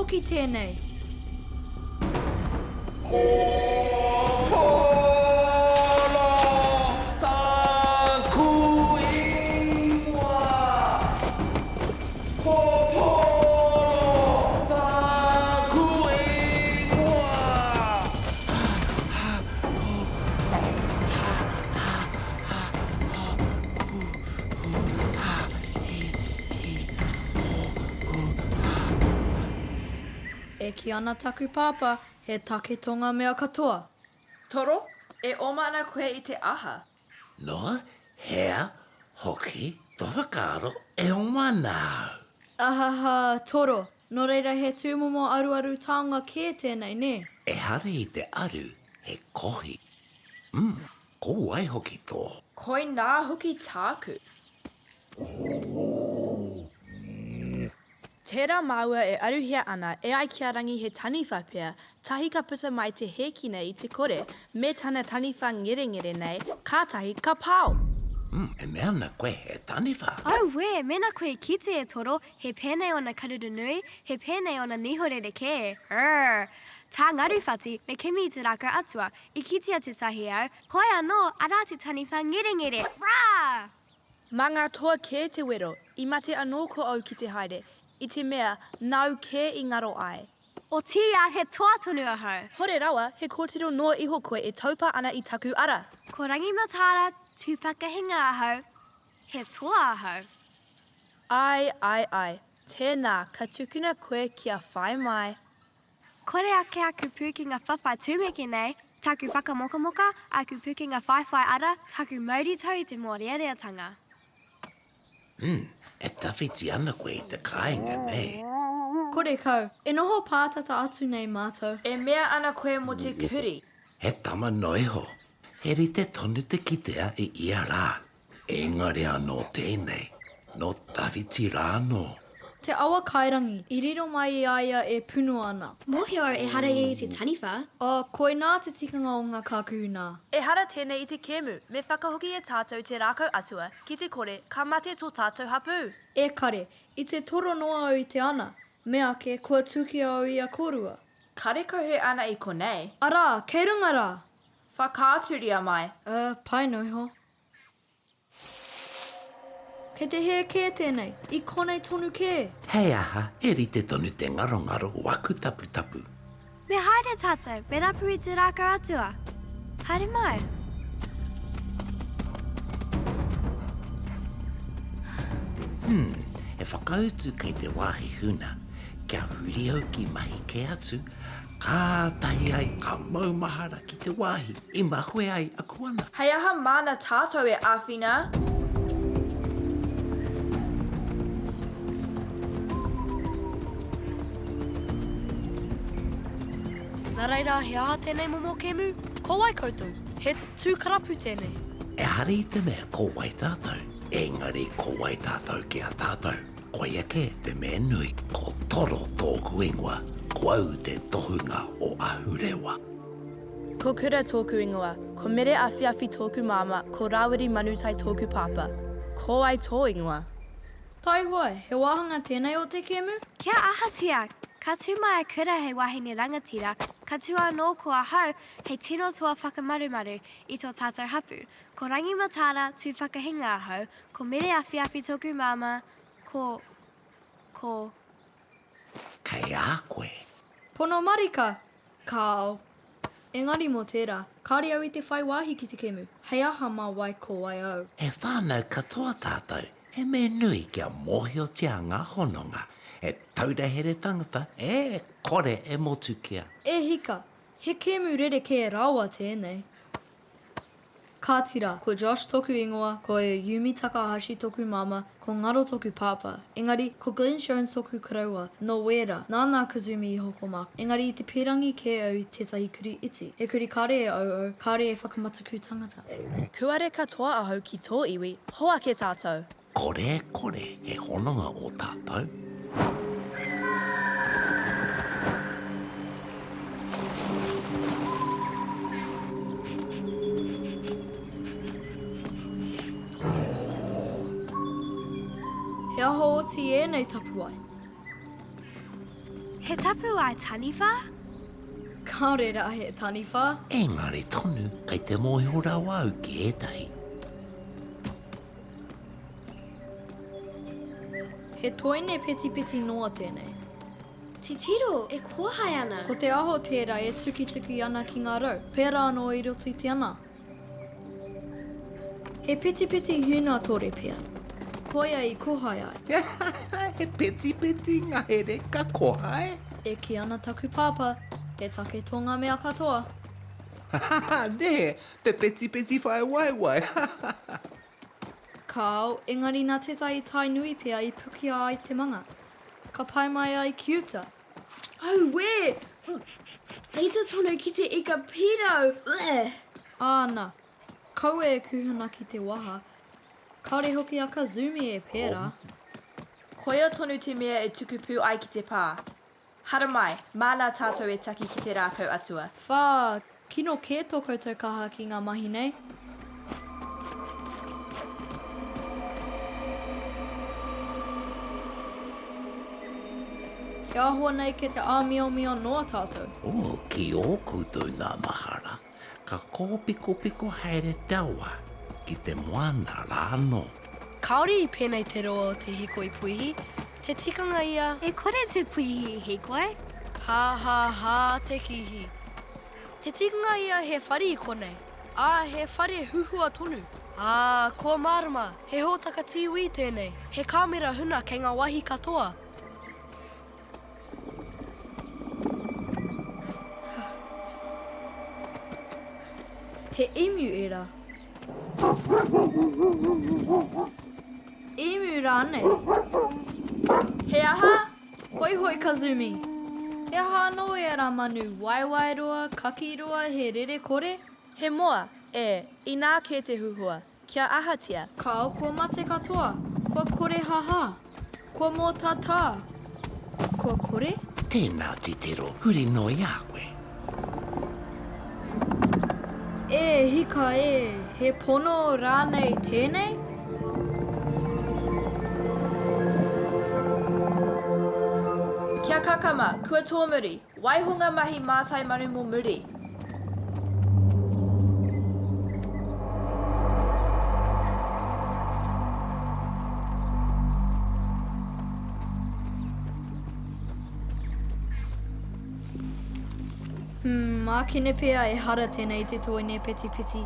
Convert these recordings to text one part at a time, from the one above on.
hoki tēnei? Ko Toro tāku ingoa. Ko Toro tāku ingoa. E kī ana taku pāpā, he take tō ngā mea katoa. Toro, e oma ana koe i te aha? Nō hea hoki tō whakaaro e oma ana au? Ahaha, Toro, nō reira he tūmomo aruaru taonga kē tēnei, nē? Ehara i te aru, he kohi. Umm, ko wai hoki tō? Koinā hoki tāku. Tērā māua e aruhia ana e ai ki a Rangi he taniwha pea, tahi ka puta mai te hēkina i te kore, me tana taniwha ngerengere nei, kātahi ka pao! Umm, e mea ana koe he taniwha? Auē, mēnā koe i kite e Toro, he pēnei ōna karuru nui, he pēnei ōna niho rerekē. Rrr! Tā Ngaruwhati, me kimi i te rākau atua, i kitea tētahi au, hoi anō, arā te taniwha ngerengere! Rā! Mā ngā toa kē te wero, i mate anō ko au ki te haere, i te mea, nāu kē i ngaro ai. Otiia, he toa tonu ahau. Hore rawa, he kōtiro noa iho koe e taupā ana i taku ara. Ko Rangimataara Tūwhakahinga ahau, he toa ahau. Āe, āe, āe, tēnā, ka tukuna koe kia whai mai. Kore ake aku pūkenga whawhai tumeke nei, taku whakamokamoka, aku pūkenga whaiwhai ara, taku mauritau i te mōreareatanga. Umm, e tawhiti ana koe i te kāinga nei. Kore kau, e noho pātata atu nei mātou. E mea ana koe mō te kurī. He tama noa iho. He rite tonu te kitea i ia rā. Engari anō tēnei, nō tawhiti rā anō. Te awa kairangi, i riro mai i a ia e punua ana. Mōhio au ehara ia i te taniwha. Oh, koinā te tikanga o ngā kākuhu nā. Ehara tēnei i te kēmu, me whakahoki e tātou te rākau atua, ki te kore, ka mate tō tātou hapū! E kare, i te toro noa au i te ana, me ake, kua tukia au i a kōrua. Karekau he ana i konei. Arā, kei runga rā! Whakaaturia mai. Uh, pai noa iho. Kei te hē kē tēnei, i konei tonu kē! Hei aha, he rite tonu te ngarongaro o aku taputapu. Me haere tātou, me rapu i te rākau atua. Haere mai. Hmm, he whakautu kei te wāhi huna, kia huri au ki mahi kē atu, Kātahi ai ka maumahara ki te wāhi i mahue ai aku ana. Hei aha māna tātou e āwhina? Nā reira, he aha tēnei momo kēmu? Ko wai koutou? He tū karapu tēnei. Ehara i te mea ko wai tātou, engari ko wai tātou ki a tātou. Koia kē te mea nui, ko Toro tōku ingoa, ko au te tohunga o Ahurewa. Ko Kura tōku ingoa, ko Mere Awhiawhi tōku māmā, ko Rāwiri Manutai tōku pāpā. Ko wai tō ingoa? Taihoa, he wāhanga tēnei o te kēmu? Kia ahatia! Ka tū mai a Kura hei wahine rangatira, ka tū anō ko ahau hei tino toa whakamarumaru i tō tātou hapū. Ko Rangi Mataara Tūwhakahinga ahau, Ko Mere Awhiawhi toku māmā, ko, ko. Kei a koe. Pono marika! Kāo. Engari mō tērā, kāore au i te whai wāhi ki te kēmu, hei aha mā wai ko wai au. He whānau katoa tātou, he mea nui kia mōhiotia ngā hononga, he taura here tangata e kore e motukia. E hika, he kēmu rerekē rawa tēnei. Kāti rā, ko Josh toku ingoa, ko Yumi Takahashi toku māmā, ko Ngaro toku pāpā. Engari, ko Glenn Jones toku koroua, nō Wēra, nāna a Kazumi i hoko māku. Engari i te pīrangi kē au i tētahi kurī iti, he kurī kāre e auau, kāre e whakamataku tangata. Kuare katoa ahau ki tō iwi, hoake tātou! Kore e kore he hononga ō tātou. He aha oti ēnei tapuwae? He tapuwae taniwha? Kāore rā he taniwha. Engari tonu, kei te mōhio rawa au ki ētahi. He toine petipeti noa tēnei. Titiro, e kōhai ana. Ko te aho tērā e tukituki ana ki ngā rau, pērā anō i roto i te ana. He petipeti hūnātore pea. Koia i kohae ai. He petipeti ngahere ka kohae? E kī ana taku pāpā, he take tō ngā mea katoa. Nē, te petipeti whai waewae. Kāo, engari nā tētahi tai nui pea i pukia ai te manga. Ka pae mai ai ki uta. Auē! Rite tonu ki te ika pirau! Ugh! Āna, kaua e kuhuna ki te waha. Kāore hoki a Kazumi e pērā. Koia tonu te mea e tuku pū ai ki te pā. Haramai, māna tātou e taki ki te rākau atua. Whā, kino kē tō koutou kaha ki ngā mahi nei. Te āhua nei kei te āmiomio noa tātou. Oh, ki ō koutou nā mahara, ka kōpikopiko haere te awa ki te moana rā anō. Kāore i pēnei te roa o te hīkoi puihi, te tikanga ia. E kore te puihi i hīkoi. Hā hā hā te kīhi. Te tikanga ia he whare i konei, ā, he whare huhua tonu. Ā, kua mārama, he hōtaka tīwī tēnei, he kāmera huna kei ngā wāhi katoa. He emu ērā. Emu rānei. He aha? Hoihoi Kazumi! He aha anō ērā manu waewae roa, kaki roa, he rere kore? He moa, e, inā kē te huhua. Kia ahatia? Kāo, kua mate katoa. Kua kore hahā. Kua mōtātā. Kua kore? Tēnā titiro, huri noa i a koe. E hika e, he pono rānei tēnei? Kia kakama, kua tōmuri. Waiho ngā mahi mātai manu mō muri. Hmm, ākene pea ehara tēnei i te toine petipeti.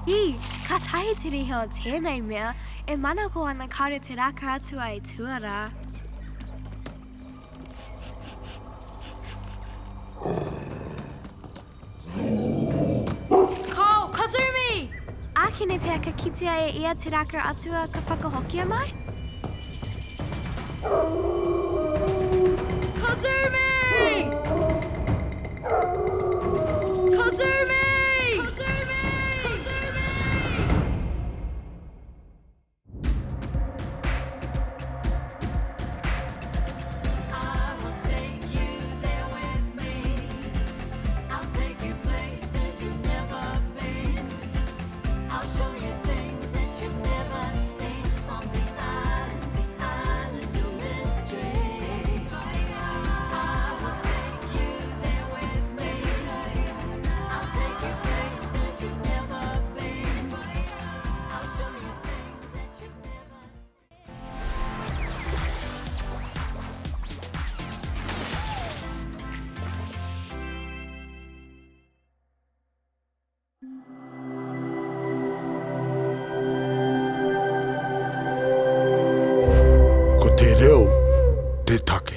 Ī, kātahi te rihe o tēnei mea, e manako ana kāore te rākau atua i tua rā. Kao, Kazumi! Ākene pea ka kitea e ia te rākau atua ka whakahokia mai? Kazumi! Kazumi! Kazumi! Kazumi! Ko te reo te take.